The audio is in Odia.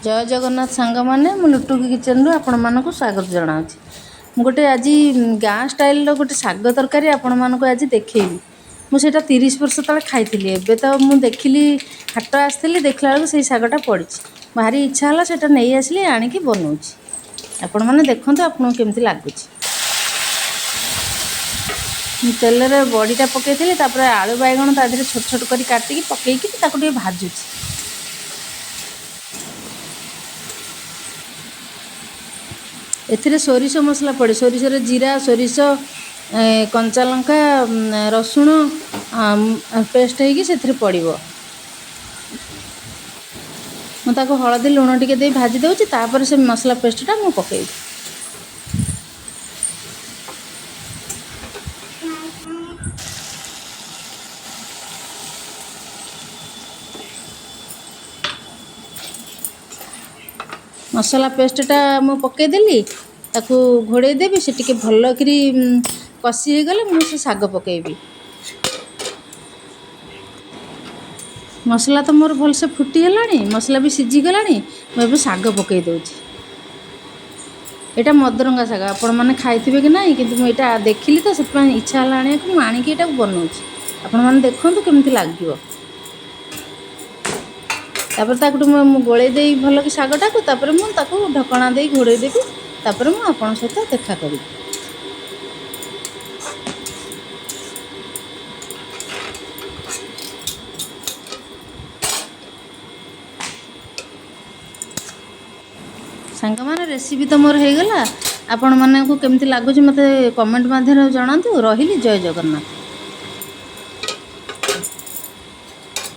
ଜୟ ଜଗନ୍ନାଥ ସାଙ୍ଗମାନେ, ମୁଁ ଲୁଟୁକି କିଚେନ୍ରୁ ଆପଣମାନଙ୍କୁ ସ୍ୱାଗତ ଜଣାଉଛି। ମୁଁ ଗୋଟେ ଆଜି ଗାଁ ଷ୍ଟାଇଲ୍ର ଗୋଟେ ଶାଗ ତରକାରୀ ଆପଣମାନଙ୍କୁ ଆଜି ଦେଖେଇବି। ମୁଁ ସେଇଟା 30 ବର୍ଷ ତଳେ ଖାଇଥିଲି। ଏବେ ତ ମୁଁ ଦେଖିଲି, ହାଟ ଆସିଥିଲି, ଦେଖିଲା ବେଳକୁ ସେଇ ଶାଗଟା ପଡ଼ିଛି। ଭାରି ଇଚ୍ଛା ହେଲା, ସେଇଟା ନେଇ ଆସିଲି, ଆଣିକି ବନଉଛି। ଆପଣମାନେ ଦେଖନ୍ତୁ ଆପଣଙ୍କୁ କେମିତି ଲାଗୁଛି। ମୁଁ ତେଲରେ ବଡ଼ିଟା ପକାଇଥିଲି, ତାପରେ ଆଳୁ ବାଇଗଣ ତା ଦେହରେ ଛୋଟ ଛୋଟ କରି କାଟିକି ପକାଇକି ତାକୁ ଟିକେ ଭାଜୁଛି। ଏଥିରେ ସୋରିଷ ମସଲା ପଡ଼େ। ସୋରିଷରେ ଜିରା, ସୋରିଷ, କଞ୍ଚା ଲଙ୍କା, ରସୁଣ ପେଷ୍ଟ ହେଇକି ସେଥିରେ ପଡ଼ିବ। ମୁଁ ତାକୁ ହଳଦୀ ଲୁଣ ଟିକେ ଦେଇ ଭାଜି ଦେଉଛି, ତାପରେ ସେ ମସଲା ପେଷ୍ଟଟା ମୁଁ ପକାଇବି। ମସଲା ପେଷ୍ଟଟା ମୁଁ ପକାଇଦେଲି, ତାକୁ ଘୋଡ଼େଇ ଦେବି। ସେ ଟିକେ ଭଲକିରି କଷି ହେଇଗଲେ ମୁଁ ସେ ଶାଗ ପକାଇବି। ମସଲା ତ ମୋର ଭଲସେ ଫୁଟିଗଲାଣି, ମସଲା ବି ସିଝିଗଲାଣି। ମୁଁ ଏବେ ଶାଗ ପକାଇ ଦେଉଛି। ଏଇଟା ମଦରଙ୍ଗା ଶାଗ, ଆପଣମାନେ ଖାଇଥିବେ କି ନାହିଁ, କିନ୍ତୁ ମୁଁ ଏଇଟା ଦେଖିଲି ତ ସେଥିପାଇଁ ଇଚ୍ଛା ହେଲା ଆଣିବାକୁ। ମୁଁ ଆଣିକି ଏଇଟାକୁ ବନଉଛି, ଆପଣମାନେ ଦେଖନ୍ତୁ କେମିତି ଲାଗିବ। ତାପରେ ତାକୁ ମୁଁ ଗୋଳେଇ ଦେଇ ଭଲକି ଶାଗଟାକୁ, ତାପରେ ମୁଁ ତାକୁ ଢକଣା ଦେଇ ଘୋଡ଼େଇ ଦେବି। ତାପରେ ମୁଁ ଆପଣଙ୍କ ସହିତ ଦେଖା କରିବି। ସାଙ୍ଗମାନେ, ରେସିପି ତ ମୋର ହେଇଗଲା। ଆପଣମାନଙ୍କୁ କେମିତି ଲାଗୁଛି ମୋତେ କମେଣ୍ଟ ମାଧ୍ୟମରେ ଜଣାନ୍ତୁ। ରହିଲି, ଜୟ ଜଗନ୍ନାଥ।